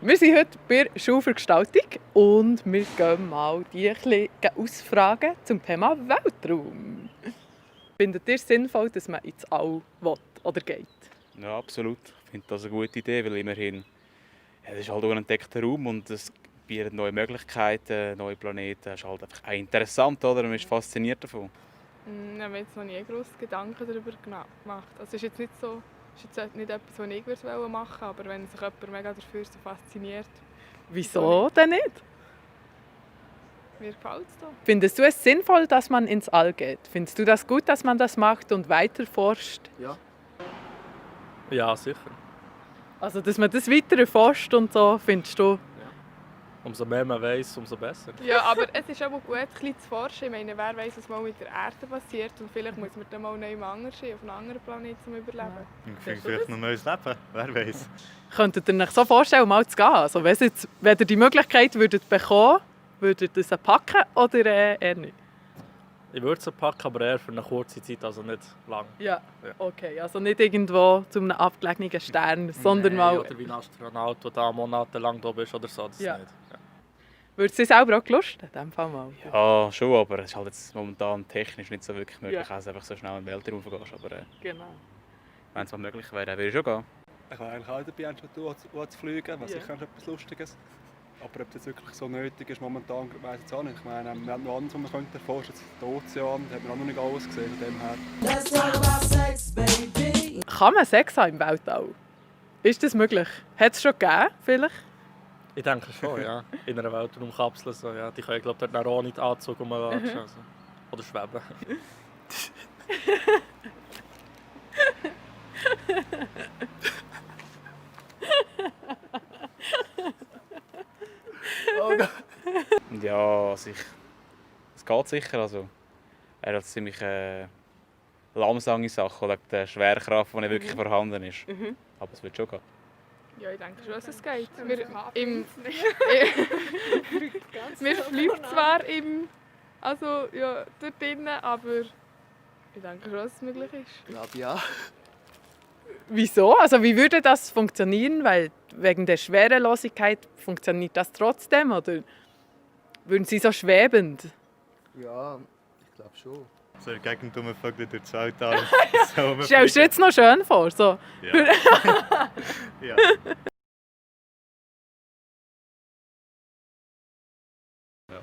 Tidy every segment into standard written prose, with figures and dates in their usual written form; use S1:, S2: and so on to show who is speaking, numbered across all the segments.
S1: Wir sind heute bei der Schule für Gestaltung und wir gehen mal die ein bisschen ausfragen zum Thema Weltraum. Findet ihr es sinnvoll, dass man ins All will oder geht?
S2: Ja, absolut. Ich finde das eine gute Idee, weil immerhin es ist halt ein unentdeckter Raum und es bietet neue Möglichkeiten, neue Planeten. Das ist halt einfach auch interessant, oder? Man ist fasziniert davon.
S3: Ich habe mir jetzt noch nie grosse Gedanken darüber gemacht. Also es ist jetzt nicht so, ist jetzt nicht etwas, was ich machen wollte, aber wenn sich jemand mega dafür so fasziniert.
S1: Wieso denn nicht?
S3: Mir gefällt es da.
S1: Findest du es sinnvoll, dass man ins All geht? Findest du das gut, dass man das macht und weiter forscht?
S4: Ja.
S5: Ja, sicher.
S1: Also, dass man das weiter erforscht und so, findest du?
S5: Umso mehr man weiss, umso besser.
S3: Ja, aber es ist auch gut, ein bisschen zu forschen. Ich meine, wer weiss, was mal mit der Erde passiert und vielleicht muss man dann mal neu anders sein, auf einem anderen Planeten zum Überleben.
S6: Vielleicht noch ein neues Leben, wer weiß.
S1: Könntet ihr euch so vorstellen, mal zu gehen? Also, wenn ihr die Möglichkeit würdet bekommen, würdet ihr es packen oder eher nicht?
S5: Ich würde sie packen, aber eher für eine kurze Zeit, also nicht lang.
S1: Ja, okay. Also nicht irgendwo zu einem abgelegenen Stern, sondern
S5: Nein,
S1: mal...
S5: Oder wie ein Astronaut, der da monatelang da bist oder so, das
S1: Ja.
S5: nicht. Ja.
S1: Würdet ihr selber auch Lust in dem Fall mal?
S2: Ja, schon, aber es ist halt jetzt momentan technisch nicht so wirklich möglich,
S1: Ja.
S2: also einfach so schnell in den Weltraum gehst. Aber
S1: Genau.
S2: wenn es mal möglich wäre, dann würde ich schon gehen.
S6: Ich wäre eigentlich auch dabei, anstatt zu fliegen, was
S1: Ja.
S6: sicher etwas Lustiges. Aber ob das wirklich so nötig ist momentan, weiss ich jetzt auch nicht. Ich meine, wir haben noch anderes, was man könnte erforschen. Der Ozean, da hat man auch noch nicht alles gesehen von dem her.
S7: Let's talk about sex, baby.
S1: Kann man Sex haben im Weltall? Ist das möglich? Hat es schon gegeben, vielleicht?
S5: Ich denke schon, ja. In einer Weltraumkapsel, so, ja. Die können, glaube ich, dort auch nicht Anzug rumlatschen. Also. Oder schweben.
S2: Ja, also es geht sicher. Also, er hat ziemlich langsame Sachen, wegen der Schwerkraft, die nicht wirklich vorhanden ist. Aber es wird schon gehen.
S3: Ja, ich denke schon, dass es geht. Wir fliegen zwar dort drinnen, aber ich denke schon, dass es möglich ist.
S4: Ich glaube ja.
S1: Wieso? Also wie würde das funktionieren? Weil wegen der Schwerelosigkeit funktioniert das trotzdem? Oder würden Sie so schwebend?
S4: Ja, ich glaube schon.
S6: So eine Gegend rumvögeln durch das Weltall. So
S1: Stellst du dir jetzt noch schön vor? So.
S6: Ja. Ja.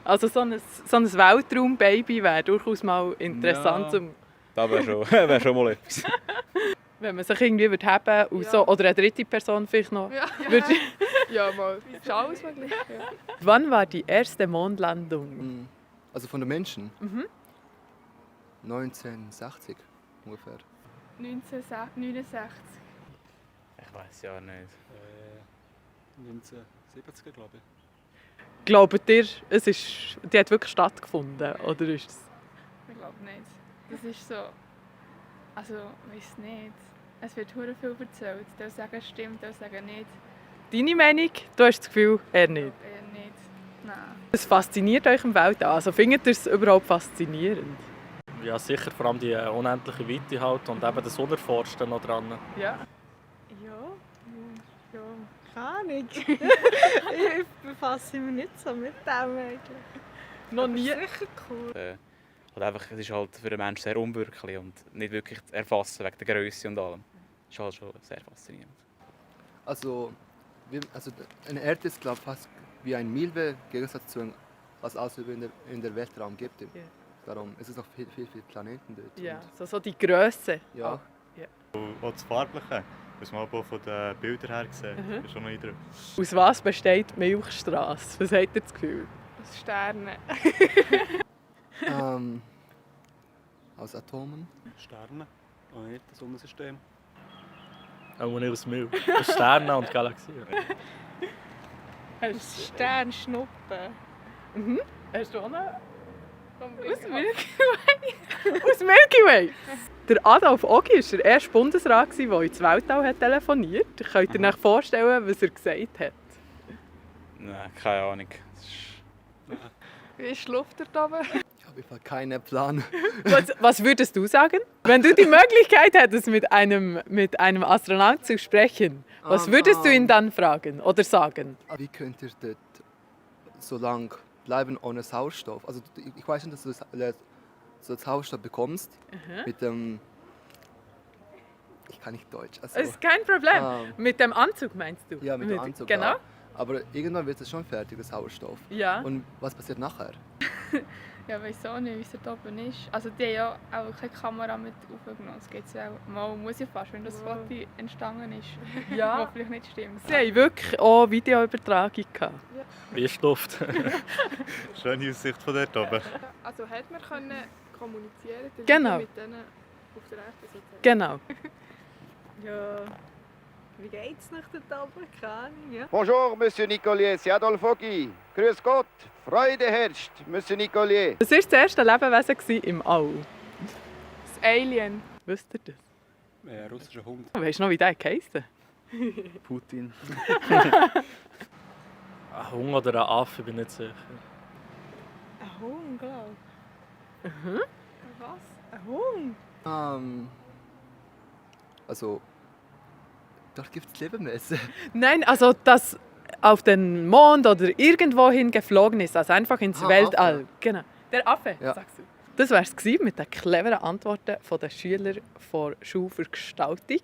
S1: Also so ein Weltraum-Baby wäre durchaus mal interessant,
S2: Ja. Das wäre schon mal etwas.
S1: wenn man sich irgendwie würde haben und
S3: Ja.
S1: so, oder eine dritte Person vielleicht noch.
S3: Ja,
S1: Würde-
S3: ja mal. Ist alles möglich. Ja.
S1: Wann war die erste Mondlandung?
S4: Also von den Menschen? 1960 ungefähr.
S3: 1969.
S2: Ich weiß ja nicht.
S6: 1970, glaube ich.
S1: Glaubt ihr, die hat wirklich stattgefunden? Oder ist es...
S3: Ich glaube nicht. Das ist so. Also, ich weiß nicht. Es wird hure viel erzählt. Die sagen, es stimmt, die sagen nicht.
S1: Deine Meinung? Du hast das Gefühl, er
S3: Ich
S1: nicht.
S3: glaube eher nicht. Nein.
S1: Was fasziniert euch im Weltall? Also findet ihr es überhaupt faszinierend?
S5: Ja, sicher, vor allem die unendliche Weite halt und eben das Unerforschte noch dran.
S1: Ja.
S8: Ja, keine Ahnung. Ich befasse mich nicht so mit dem eigentlich.
S1: Noch nie.
S8: Sicher cool.
S2: Halt einfach, es ist halt für den Menschen sehr unwirklich und nicht wirklich zu erfassen wegen der Größe und allem. Das ist halt schon sehr faszinierend.
S4: Also eine Erde ist, glaube ich, fast wie ein Milbe, im Gegensatz zu was es in der Weltraum gibt.
S1: Ja.
S4: Darum ist es noch viel Planeten dort.
S1: Ja,
S4: Und,
S1: so die Grösse.
S4: ja.
S6: Auch das Farbliche, was man aber von den Bildern her sieht, ist schon noch eindrücklich.
S1: Aus was besteht die Milchstraße? Was habt ihr das Gefühl?
S3: Aus Sternen.
S4: Aus Atomen.
S6: Sterne, auch nicht das Sonnensystem.
S5: Auch nicht aus Milch. Sterne und Galaxien.
S8: Sternschnuppen.
S1: Hast du auch noch?
S3: Aus Milch.
S1: Aus Milky Way? Der Adolf Ogi war der erste Bundesrat, der ins Weltall hat telefoniert. Könnt ihr euch vorstellen, was er gesagt hat?
S2: Nein, keine Ahnung. Das ist
S3: Wie ist die Luft dort oben?
S4: Ich habe einfach keinen Plan.
S1: Was würdest du sagen? Wenn du die Möglichkeit hättest, mit einem Astronauten zu sprechen, Was würdest du ihn dann fragen oder sagen?
S4: Wie könnt ihr dort so lange bleiben ohne Sauerstoff? Also ich weiß nicht, dass du so Sauerstoff bekommst mit dem... Ich kann nicht Deutsch. Also,
S1: Das ist kein Problem.
S4: ähm,
S1: Mit dem Anzug meinst du?
S4: ja, mit dem Anzug.
S1: Genau.
S4: Ja. Aber irgendwann wird es schon fertig, der Sauerstoff.
S1: Ja.
S4: Und was passiert nachher?
S3: Ja, weiß auch nicht, wie es dort oben ist. Also die haben ja auch keine Kamera mit aufgenommen. Das geht ja auch. Mal muss ja fast, wenn das Foto entstanden ist.
S1: Ja.
S3: Was vielleicht nicht stimmt.
S1: Sie haben wirklich auch Videoübertragung gehabt.
S5: Wie ist die Luft?
S9: Schöne Aussicht von dort oben.
S3: Also hat man können kommunizieren
S1: Genau.
S3: mit denen auf der rechten Seite?
S1: Genau.
S8: Ja, wie geht's nach dort oben? Keine Ahnung, ja.
S10: Bonjour, Monsieur Nicolier, c'est Adolphe Foggi. Grüß Gott, Freude herrscht, Monsieur Nicolier.
S1: Das war das erste Lebewesen im All.
S3: Das Alien.
S1: Wisst ihr das?
S6: Russischer Hund.
S1: Weißt du noch, wie der heisst?
S2: Putin.
S5: Ein Hund oder ein Affe, bin ich nicht sicher.
S8: Ein Hund, glaube ich.
S3: Was?
S8: Ein Hund?
S4: Also, dort gibt es Lebewesen.
S1: Nein, also das auf den Mond oder irgendwohin geflogen ist, also einfach ins Weltall.
S4: Affe.
S1: Genau. Der Affe,
S4: Ja.
S1: sagst du. Das war es mit den cleveren Antworten der Schüler der Schule für Gestaltung.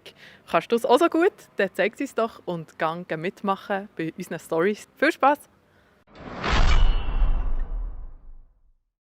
S1: Kannst du es auch so gut? Dann zeig es uns doch und gang mitmachen bei unseren Stories. Viel Spaß!